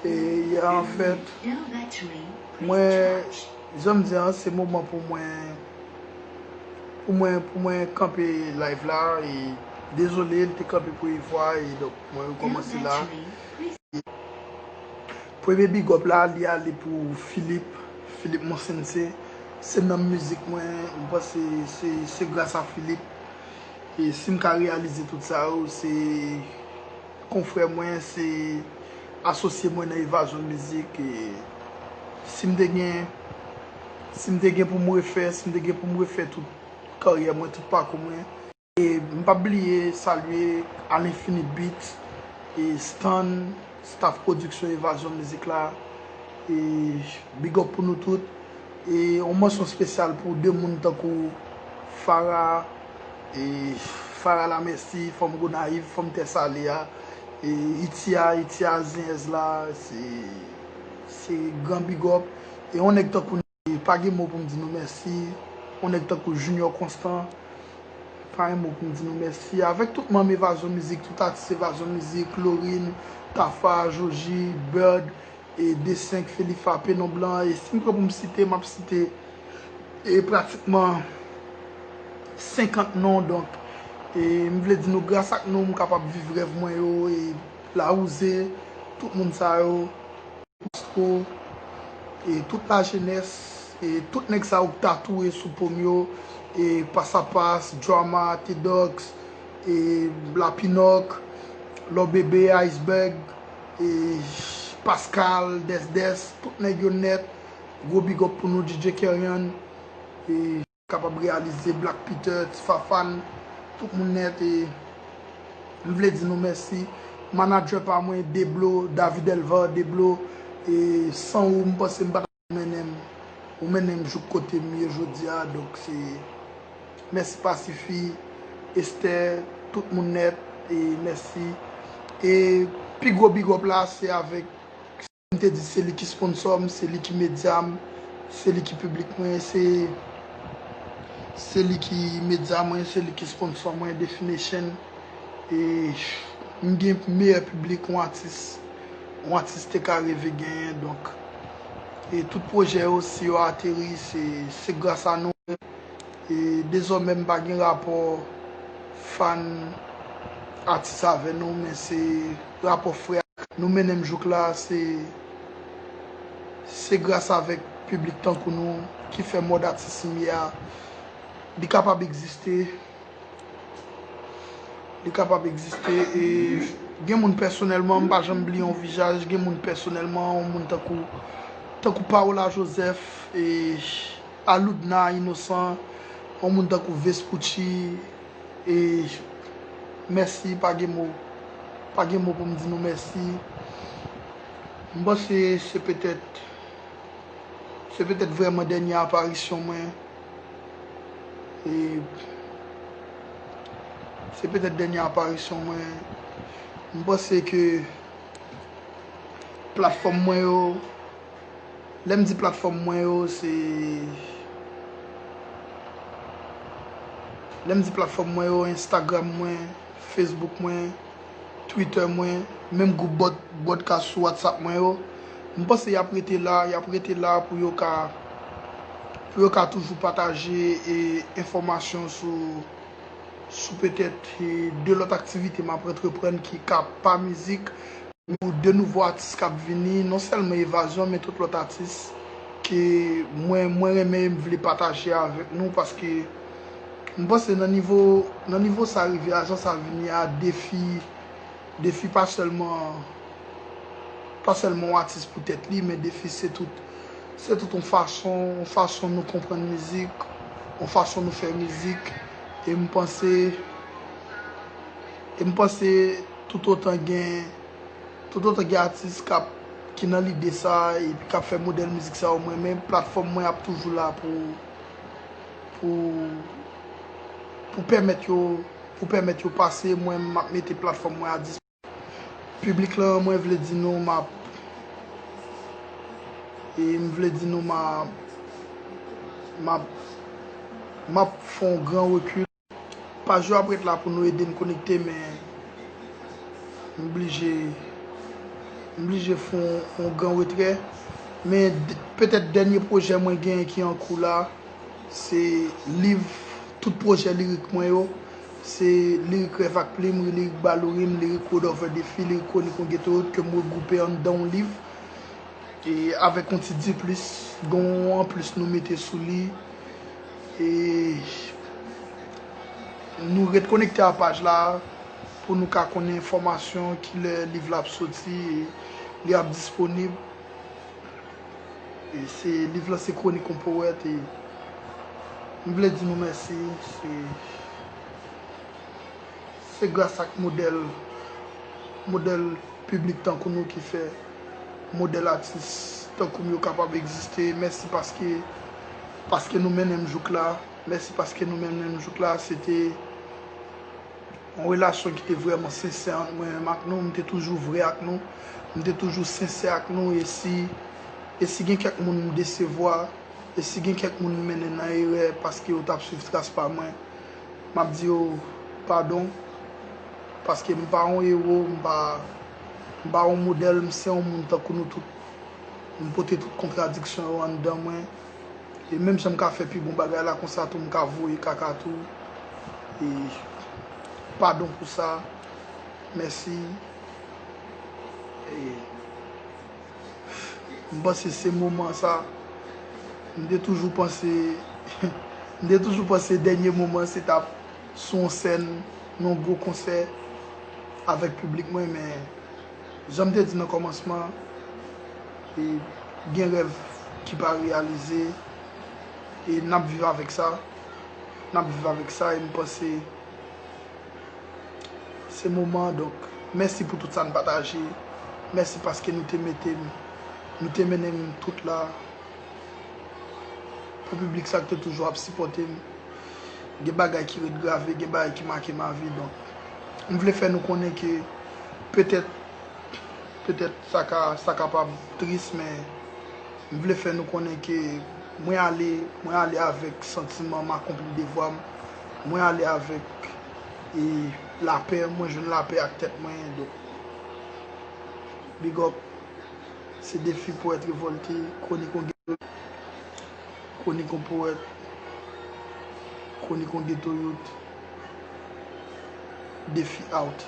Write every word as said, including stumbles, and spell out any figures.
E, ya, anfèt, mwen, jan m di an, se moman pou mwen, pou mwen, pou mwen kanpe live la, e dezole, l te kanpe premye fwa, e donk, mwen rekòmanse la. Premye big up la, li ale pou Philippe, Philippe Monsense. Se nanm mizik mwen, m panse se, se gras a Philippe. E si m ka reyalize tout sa yo, se konfrè mwen, se asosye mwen nan Evazyon Mizik. E si m te gen, si m te gen pou m refè, si m te gen pou m refè tout karyè mwen, tout pakou mwen, e m p ap bliye salye Al Infini Beats, e Stan, staff pwodiksyon Evazyon Mizik la. E big up pou nou tout. E yon mansyon espesyal pou de moun tankou Farah, e Farah Lamèsi, fanm Gonayiv, fanm Tè Salé a, e Itia, Itia Zenyèz la, se, se gran big up. E yon nèg tankou, pa gen mo pou m di nou mèsi. Yon nèg tankou Junior Constant, pa gen mo pou m di nou mèsi. Avèk tout manm Evazyon Mizik, tout atis Evazyon Mizik, Lorin, Tafa, Joji, Bird, e D senk, Felifa, Penon Blan, e si m pran pou m site, m ap site, e pratikman senkant non, donk, e m vle di nou, gras ak nou, m kapab viv rèv mwen yo, e Lawouze, tout moun sa yo, Mastro, e tout lajenès, e tout nèg sa yo k tatouye sou po m yo, e Pasapas, Drama, T-Dox, e Lapinòk, Lò Bebe, Iceberg, e Pascal, Des Des, tout nèg yo nèt. Gwo big up pou nou, D J Keryan, e kapab reyalize, Black Peter, Ti Fafan, tout moun nèt, e m vle di nou mèsi. Manadjè pa mwen, Deblo, David Elva, Deblo, e san ou, m panse m pa t ap mennen m, ou mennen m jouk kote m ye jodi a, donk se mèsi Pasifi, Esther, tout moun nèt, e mèsi. E pi gwo big up la, se avèk, m te di se li ki sponsò m, se li ki medya m, se li ki piblik mwen, se, se li ki medya mwen, se li ki sponsò mwen, Definition. E m gen meyè piblik yon atis, yon atis te ka reve genyen, donk, e tout pwojè yo, si yo ateri, se, se gras a nou. E dezòmè m pa gen rapò fan atis avè nou, men se rapò frè. Nou mennen m jouk la, se, se gras avèk piblik tankou nou ki fè mòd atis m ye a, li kapab egziste. Li kapab egziste, e gen moun pèsonèlman, m pa janm bliye yon vizaj, gen moun pèsonèlman, yon moun tankou, tankou Paola Joseph, e Aloudna Inosan, yon moun tankou Vespucci, e mèsi, pa gen mo, pa gen mo pou m di nou mèsi. M panse se petèt, se petèt vrèman dènye aparisyon mwen. E se petèt dènye aparisyon mwen. M panse ke platfòm mwen yo, lè m di platfòm mwen yo, se, lè m di platfòm mwen yo, Instagram mwen, Facebook mwen, Twitter mwen, menm gwoup bwòd-, bwòdkas sou WhatsApp mwen yo. M panse y ap rete la, y ap rete la pou yo ka, pou yo ka toujou pataje, e, enfòmasyon sou, sou petèt, e, de lòt aktivite m ap antreprann ki ka pa mizik, pou de nouvo atis k ap vini, non sèlman Evazyon, men tout lòt atis ke mwen, mwen renmen, m vle pataje avèk nou, paske m panse nan nivo, nan nivo sa rive a, jan sa vini a, defi, defi pa sèlman, pa sèlman yon atis pou tèt li, men defi se tout, se tout yon fason, yon fason nou konprann mizik, yon fason nou fè mizik, e m panse, e m panse toutotan gen, toutotan gen atis k ap, ki nan lide sa, epi k ap fè modèl mizik sa yo, mwen menm, platfòm mwen ap toujou la pou, pou, pou pèmèt yo, pou pèmèt yo pase, mwen, m ap mete platfòm mwen a dispo. Piblik lan, mwen vle di nou, m ap, e m vle di nou, m ap, m ap, M ap fè yon gran rekil. Paj yo ap ret la pou nou ede n konekte, men m blije, m blije fè yon, yon gran retrè. Men d- petèt dènye pwojè mwen genyen ki an kou la, se liv, tout pwojè lirik mwen yo. Se lirik Rèv ak Plim, lirik Balourim, lirik Road Over Defi, lirik Kwonik yon Geto Youth ke m regwoupe anndan yon liv. E avèk yon ti diplis, gen yon anplis nou mete sou li. E nou ret konekte a paj la pou nou ka konnen enfòmasyon, kilè liv la ap soti, e li ap disponib. E se liv la se Kwonik yon Powèt, e m vle di nou mèsi. Se, se gras ak modèl, modèl piblik tankou nou ki fè modèl atis tankou m yo kapab egziste. Mèsi paske, paske nou mennen m jouk la. Mèsi paske nou mennen m jouk la. Se te yon relasyon ki te vrèman sensè ant mwen menm ak nou. M te toujou vrè ak nou. M te toujou sensè ak nou. E si, e si gen kèk moun m desevwa, e si gen kèk moun m mennen nan erè paske yo t ap swiv tras pa mwen, m ap di yo padon. Paske m pa yon ewo, m pa, m pa yon modèl, m se yon moun tankou nou tout. M pote tout kontradiksyon yo anndan mwen. E menm jan m ka fè pi bon bagay la, konsa tou m ka voye kaka tou. E padon pou sa. Mèsi. E m panse se moman sa. M te toujou panse, m te toujou panse dènye moman se t ap sou yon sèn, nan yon gwo konsè avèk piblik mwen, men jan m te di nan kòmansman, e gen rèv ki pa reyalize, e n ap viv avèk sa, n ap viv avèk sa, e m panse se moman an. Donk, mèsi pou tout sa n pataje, mèsi paske nou te mete m, nou te mennen m tout la, pou piblik sa k te toujou ap sipòte m. Gen bagay ki ret grave, gen bagay ki make ma vi. Donk, m vle fè nou konnen ke petèt, petèt sa ka, sa kapab tris, men m vle fè nou konnen ke mwen ale, mwen ale avèk santiman m akonpli devwa m. Mwen ale avèk, e, lapè, mwen jwenn lapè ak tèt mwen. Donk, big up. Se Defi Powèt Revòlte, Kwonik yon Geto, Kwonik yon Powèt, Kwonik yon Geto Youth, Defi out.